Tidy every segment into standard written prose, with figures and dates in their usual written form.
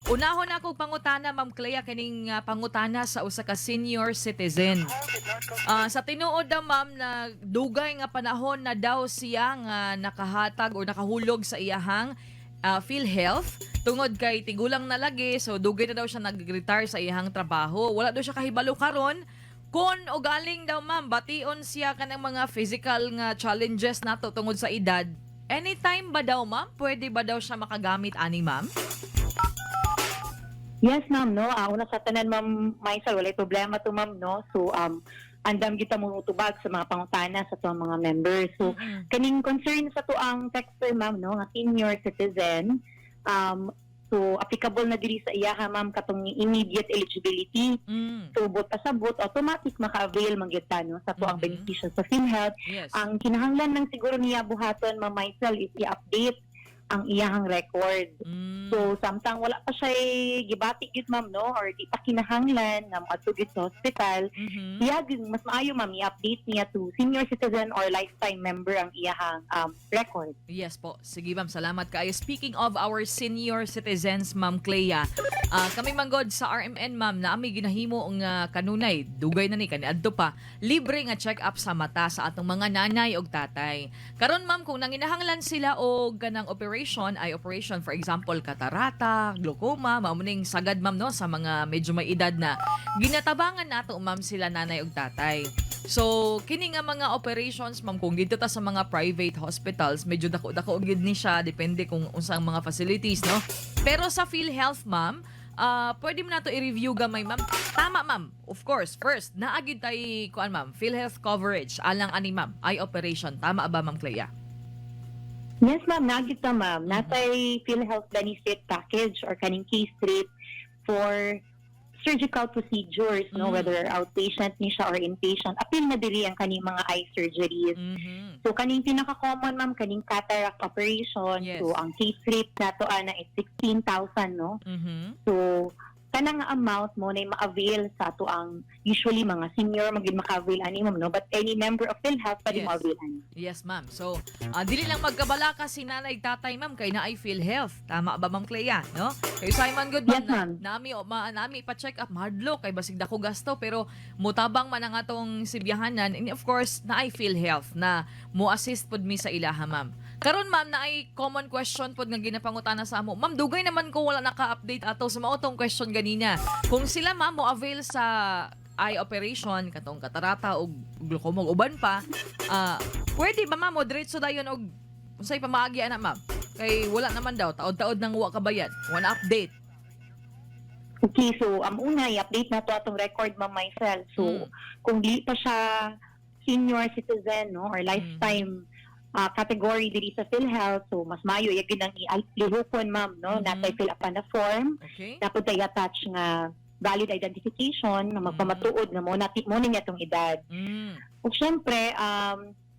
Unahon ako pangutana, Ma'am Clea, kining pangutana sa usa ka senior citizen. Sa tinuod daw, ma'am, na dugay nga panahon na daw siya nga nakahatag o nakahulog sa iyahang PhilHealth tungod kay tigulang na lagi, so dugay na daw siya nag-retire sa iyahang trabaho. Wala daw siya kahibalo karon kung ugaling daw, ma'am, bation siya kanang mga physical nga challenges nato tungod sa edad. Anytime ba daw, ma'am? Pwede ba daw siya makagamit ani, ma'am? Yes, ma'am, no. Una sa tanan, ma'am Maisel, walay problema to, ma'am, no. So, andam kita mo tubag sa mga pangutana sa tuang mga members. So, kaning concern sa tuang texter, ma'am, no, nga senior citizen, so applicable na diri sa iyaha, ma'am, katong immediate eligibility. So, buot pasabot, automatic maka-avail man gyud ta, no, sa tuang beneficial sa PhilHealth. Ang kinahanglan lang siguro niya buhaton, ma'am Maisel, is i-update ang iyahang record. So samtang wala pa siya gibati gyud, ma'am, no, or di pa kinahanglan nga moadto gyud sa hospital, iya gyud mas maayo, ma'am, i-update niya to senior citizen or lifetime member ang iyahang record. Yes po. Sige, ma'am, salamat kaayo. Speaking of our senior citizens, Ma'am Clea, kami manggod sa RMN, ma'am, na ami ginahimo nga kanunay, dugay na ni kaniadto pa, libre nga check-up sa mata sa atong mga nanay og tatay. Karon, ma'am, kung nanginahanglan sila og kanang operation, eye operation, for example, katarata, glaucoma, mao ning sagad, ma'am, no, sa mga medyo may edad na, ginatabangan nato, ma'am, sila nanay og tatay. So, kini nga mga operations, ma'am, kung dito ta sa mga private hospitals, medyo dako-dako gyud ni siya, depende kung unsang mga facilities, no? Pero sa PhilHealth, ma'am, pwede mo nato i-review gamay, ma'am. Tama, ma'am. Of course, first, naa gyud tay kuan, ma'am, PhilHealth coverage alang ani, ma'am, eye operation. Tama ba, Ma'am Clea? Yes, ma'am, naa gyud ta, ma'am. Naa tay PhilHealth benefit package or kaning case rate for surgical procedures, no, whether outpatient ni siya or inpatient. Apil na diri ang kaning mga eye surgeries. So kaning pinaka-common, ma'am, kaning cataract operation. So ang case rate nato ana is 16,000, no. So kanang nga amount mo na ma-avail sa ato ang usually mga senior man gyud maka-avail ani, ma'am, no, but any member of PhilHealth pwede mo-avail ani. Yes, ma'am. So, dili lang magkabalaka si nanay tatay, ma'am, kay naay PhilHealth. Tama ba, Ma'am Clea, no? Kay Simon good, ma'am, Yes, ma'am. Na, nami o ma, nami pa-check up mahadlok kay basig dako gasto, pero mutabang man ang atong sibyahanan and of course naay PhilHealth na mo assist pod mi sa ilaha, ma'am. Karon, ma'am, naay common question pod nga ginapangutana sa amo. Ma'am, dugay naman ko wala naka-update ato sa mao tong question ganina. Kung sila, ma'am, mo avail sa eye operation katong katarata og glaucoma ug uban pa, pwede ba, ma'am, mo diretso dayon og unsay pamaagi ana, ma'am? Kay wala naman daw taod-taod nang wa kabayad. Wala update. Okay, so ang una, i-update na to atong record, ma'am Maisel. So kung di pa siya senior citizen, no, or lifetime category diri sa PhilHealth, so mas maayo iya gyud ang i-lihukon, ma'am, no, naa tay fill up na form, dapat ay attach nga valid identification na magpamatuod nga mo na niya tong edad. Ug syempre,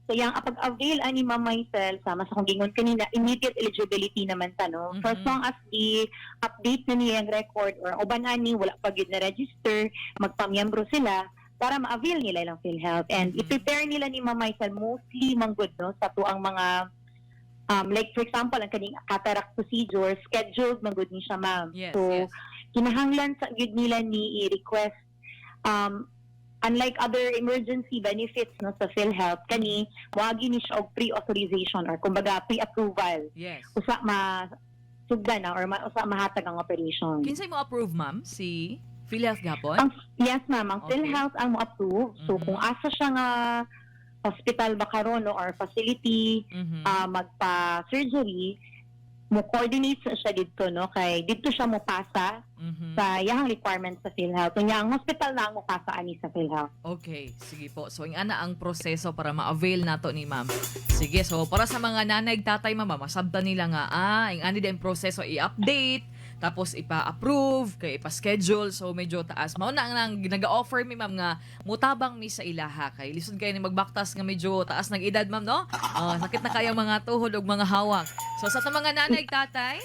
so yang pag-avail ani, Ma'am Maisel, sama sa akong gingon kanina, immediate eligibility naman ta, no? For as long as i-update na niya ang record or uban ani wala pa gyud na register, magpamiyembro sila para ma-avail nila ilang PhilHealth. And i-prepare nila ni Ma'am Maisel mostly manggod, no, sa tuang mga like for example, ang kaning cataract procedure, scheduled manggod ni siya, ma'am. So, kinahanglan sa gyud nila ni i-request, unlike other emergency benefits, no, sa PhilHealth, kani moagi ni siya og pre-authorization or kumbaga pre-approval usa ma sugdan na or usa mahatag ang operation. Kinsay mo approve, ma'am? Si PhilHealth gapon? Ang yes, ma'am, ang PhilHealth ang mo approve. So kung asa siya nga hospital ba karon, no, or facility magpa-surgery, mo coordinate sa siya didto, no, kay didto siya mo pasa sa iyang requirements sa PhilHealth. Unya ang hospital na ang mopasa ani sa PhilHealth. Okay, sige po. So, yung ana ang proseso para ma-avail nato ni ma'am. Sige, so para sa mga nanay, tatay, mama, masabtan nila nga, yung ani din proseso i-update, tapos ipa-approve, kay ipa-schedule, so medyo taas. Mao na ang nang naga-offer mi, ma'am, nga mutabang mi sa ilaha kay lisod kayo ni magbaktas nga medyo taas ng edad, ma'am, no? Sakit na kayo mga tuhod ug mga hawak. So sa atong mga nanay, tatay,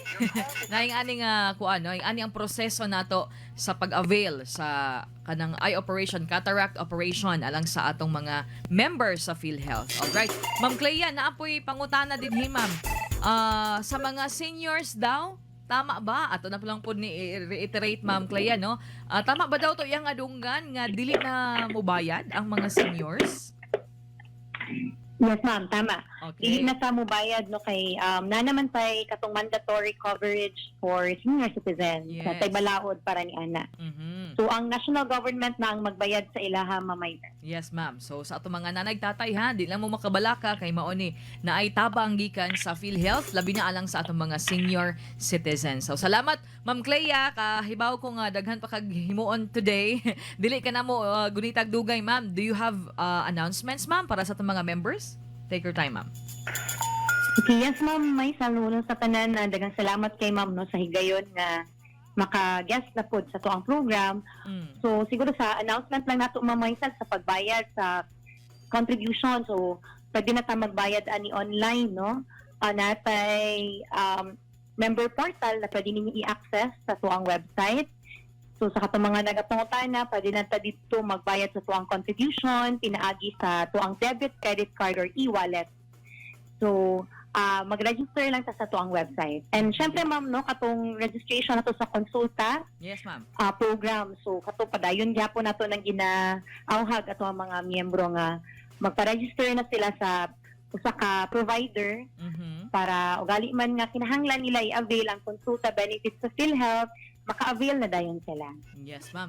naing ani nga kuan, no, ani ang proseso nato sa pag-avail sa kanang eye operation, cataract operation alang sa atong mga members sa PhilHealth. Alright. Ma'am Clea, naapoy pangutana din hi, ma'am. Sa mga seniors daw, Tama ba? Ato na pa lang po ni reiterate, Ma'am Clea, no? Tama ba daw to iyang adunggan nga dili na mubayad ang mga seniors? Yes, ma'am, tama. Dili na ta mobayad, no, kay na naman tay katong mandatory coverage for senior citizens. Sa tay balaod para ni ana. So ang national government na ang magbayad sa ilaha, mamay. Yes, ma'am. So sa ato mga nanay tatay ha, di lang mo makabalaka kay mao ni na ay tabang gikan sa PhilHealth, labi na alang sa atong mga senior citizens. So salamat, Ma'am Clea, kahibaw ko nga daghan pa kag himuon today. Dili ka na mo gunitag dugay, ma'am. Do you have announcements, ma'am, para sa atong mga members? Take your time, ma'am. Okay, yes, ma'am, may saludo sa tanan na daghang salamat kay ma'am, no, sa higayon nga maka-guest na pod sa tuang program. So siguro sa announcement lang nato, Ma'am Maisel, sa pagbayad sa contribution. So pwede na ta magbayad ani online, no? Natay member portal na pwede ninyo i-access sa tuang website. So sa katong mga nagapangutana, pwede na ta dito magbayad sa tuang contribution pinaagi sa tuang debit, credit card or e-wallet. So mag-register lang ta sa tuang website. And syempre, ma'am, no, katong registration nato sa Konsulta Yes, ma'am. Program. So kato padayon gyapon nato nang ginaauhag ato ang mga miyembro nga magpa-register na sila sa usa ka provider para ugali man nga kinahanglan nila i-avail ang Konsulta benefits sa PhilHealth, maka-avail na dayon sila. Yes, ma'am.